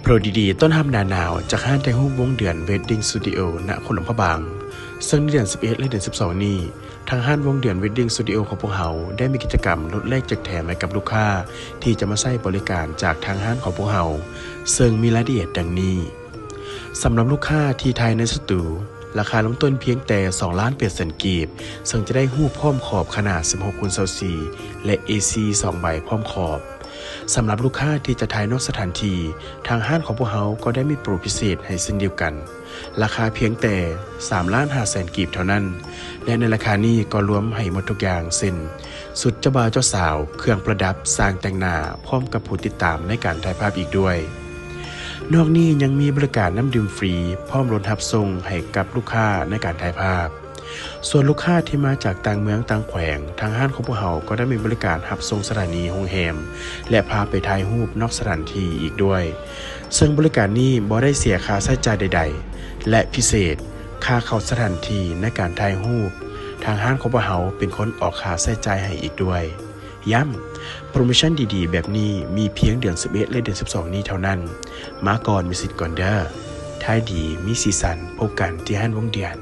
ໂປຣດດີໆ ຕ້ອນຮັບໜ້າໜາວ ຈາກຮ້ານຖ່າຍຮູບວົງເດືອນ Wedding Studio ນະໂຄຫຼວງພະບາງ. ເຊິ່ງໃນເດືອນສິບເອັດ ແລະ ເດືອນສິບສອງນີ້ ທາງຮ້ານວົງເດືອນ Wedding Studio ຂອງພວກເຮົາ ໄດ້ມີກິດຈະກຳລົດແລກແຈກແຖມໃຫ້ກັບລູກຄ້າ ທີ່ຈະມາໃຊ້ບໍລິການຈາກທາງຮ້ານຂອງພວກເຮົາ, ເຊິ່ງມີລາຍລະອຽດດັ່ງນີ້. ສຳລັບລູກຄ້າທີ່ຖ່າຍໃນສະຕູ, ລາຄາເລີ່ມຕົ້ນພຽງແຕ່ສອງລ້ານແປດແສນກີບ, ເຊິ່ງຈະໄດ້ຮູບພ້ອມຂອບຂະໜາດສິບຫົກຄູນຊາວສີ່ ແລະ ເອສີ່ ສອງໃບພ້ອມຂອບ. ສຳລັບລູກຄ້າທີ່ຈະຖ່າຍນອກສະຖານທີ່, ທາງຮ້ານຂອງພວກເຮົາກໍໄດ້ມີໂປຣພິເສດໃຫ້ເຊັ່ນດຽວກັນ, ລາຄາພຽງແຕ່ສາມລ້ານຫ້າແສນກີບເທົ່ານັ້ນ, ແລະ ໃນລາຄານີ້ກໍລວມໃຫ້ໝົດທຸກຢ່າງ ເຊັ່ນ ຊຸດເຈົ້າບ່າວເຈົ້າສາວ, ເຄື່ອງປະດັບ, ຊ່າງແຕ່ງໜ້າ, ພ້ອມກັບຜູ້ຕິດຕາມໃນການຖ່າຍພາບອີກດ້ວຍ. ນອກນີ້ຍັງມີບໍລິການນ້ຳດື່ມຟຣີ ພ້ອມລົດຮັບສົ່ງໃຫ້ກັບລູກຄ້າໃນການຖ່າຍພາບ. ສ່ວນລູກຄ້າທີ່ມາຈາກຕ່າງເມືອງຕ່າງແຂວງ, ທາງຮ້ານຂອງພວກເຮົາກໍໄດ້ມີບໍລິການຮັບສົ່ງສະຖານີໂຮງແຮມ ແລະ ພາໄປຖ່າຍຮູບນອກສະຖານທີ່ອີກດ້ວຍ, ເຊິ່ງບໍລິການນີ້ບໍ່ໄດ້ເສຍຄ່າໃຊ້ຈ່າຍໃດໆ ແລະ ພິເສດ, ຄ່າເຂົ້າສະຖານທີ່ໃນການຖ່າຍຮູບ, ທາງຮ້ານຂອງພວກເຮົາເປັນຄົນອອກຄ່າໃຊ້ຈ່າຍໃຫ້ອີກດ້ວຍ. ຢ້ຳ, ໂປຣໂມຊັນດີໆແບບນີ້ມີພຽງເດືອນສິບເອັດ ແລະ ເດືອນສິບສອງນີ້ເທົ່ານັ້ນ. ມາກ່ອນມີສິດກ່ອນເດີ້. ທ້າຍດີມີສີສັນ, ພົບກັນທີ່ຮ້ານວົງເດືອນ.